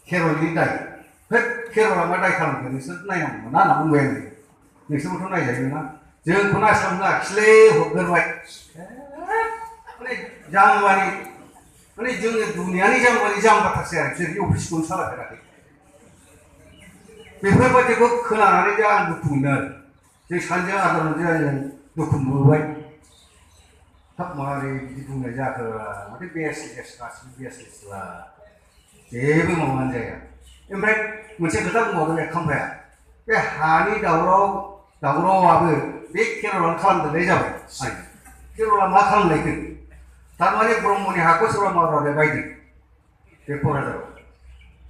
केरलनि दाय केरला मा दाय खालामखो नोंसोर नायनांगौ ना होनना बुंबाय आङो नोंसोरबोथ' नायजायोना जोंखौ नायस्लाबनो आखिलै हरग्रोबाय माने जाम्बानि माने जोङो दुनियानि जाम्बानि जाम्बाथारसै आरो बिसोर अफिसखौनो सालायफेराखै बेफोरबायदिखौ खोनानानै जे आं दुखु मोनो आरो जों सानैजों आदारजों जों दुखु मोनबोबाय हाब मारै बिदि बुंनाय जाखो माथो बेसलेस गासिबो बेसलेसला जेबो मावनानै जाया ओमफ्राय मोनसे खोथा बुंबावदों बे खाम्फाया बे हानि दावरावआबो बे केरलानो खालामदेरनाय जाबाय आरो केरला मा खालामलायखो थारमाने ब्रह्मनि हाखौ सोरबा मारवाड़िया बायदों बे क'क्राझाराव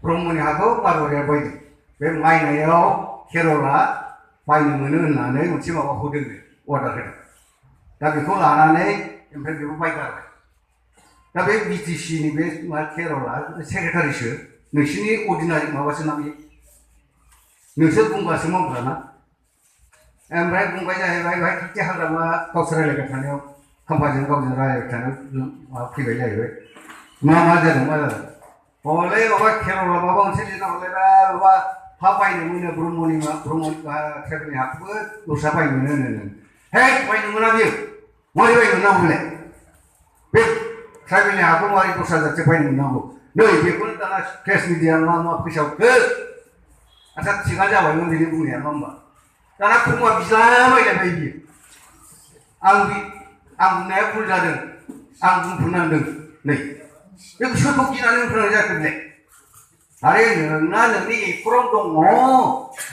ब्रह्मनि हाखौ मारवाड़िया बायदों बे बायनायाव केरला बायनो मोनो होननानै मोनसे माबा होदोंनो अर्डार होदों दा बेखौ लानानै ओमफ्राय बेखौ बायगारबाय दा बे बिटिसिनि बे केरला सेक्रेटारिसो नोंसिनि अर्डिनारि माबासो ना बे नोंसोर बुंबासो मावग्राना ओमफ्राय बुंबाय जाहैबाय बेहाय खाथि हाग्रामा गावसोर रायज्लायबाय थानायाव खाम्फाजों गावजों रायज्लायबाय थानायाव माबा फैबाय जाहैबाय मा जादों हले माबा केरला माबा मोनसे लिरना हरलायबाय माबा हा बायनो मोनो ब्रह्मनि ट्राइबेलनि हाखौबो दस्रा बायनो मोनो होनो हे बायनो मोना बियो मारै बायनो मोननांगौ बेलाय बे ट्राइबेलनि हाखौ मारै दस्रा जाथि बायनो मोननांगौ नै बेखौनो दाना प्रेस मिडिया मा फैसा हरखो आच्छा थिगानो जाबायमोन बिनि बुंनाया नङा होमबा दाना फुङा बिलाबायलायबाय बियो आं बुंनाया भुल जादों आं बुंफिननांदों नै बे सोरखौ गिनानै बुंफिननाय जाखो बेलाय आरे नोंना नोंनि एखराव दङ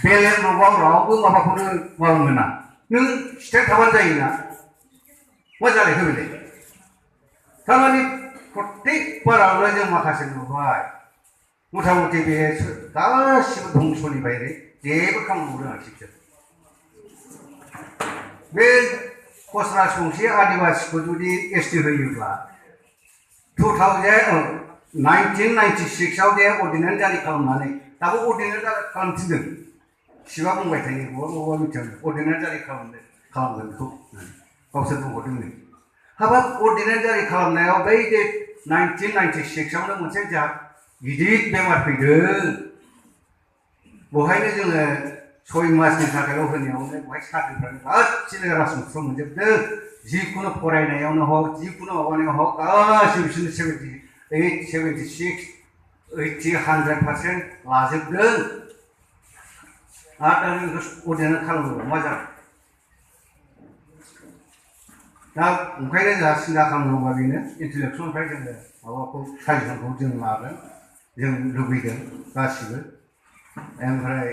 बेलेग न'आव रावबो माबाखौनो मावनो मोना नों स्टेट थाबानो जायोना मा जालायखो बेलाय थारमाने प्रत्येक बारावनो जों माखासे नुबाय मथा मथि बे गासिबो धंसनि बायरे जेबो खामानि रोङाखै बिसोर बे खस राजबंसि आदिबासिखौ जुदि एसटि होयोब्ला 1996आव जे अर्डिनेन्स जारि खालामनानै दाबो अर्डिनेन्स जारि खालामफिनदों शिबा बुंबाय थायो बबेबा मिथियाव अर्डिनेन्स जारि खालामगोन बेखौ गावसोर बुंहरदोंनो हाबाब अर्डिनेन्स जारि खालामनायाव बै जे 1996आवनो मोनसे जोंहा गिदिर बेमार फैदों बहायनो जोङो 6 मासनि थाखायल' होनायावनो बहाय साख्रिफ्रानो गासिबो राजबंसियाव मोनजोबदों जिखुनु फरायनायावनो हक जिखुनु माबानायाव हक गासिबो बिसोरनो 78, 76, 80, 100% लाजोबदों आरो दा बेखौ अर्डिनेन्स खालामोबा मा जागोन दा ओंखायनो जोंहा सिन्था खालामनांगौबा बेनो इन्टेलेक्सुवेलनिफ्राय जोङो माबाखौ साजेसनखौ जों लागोन जों लुबैदों गासिबो ओमफ्राय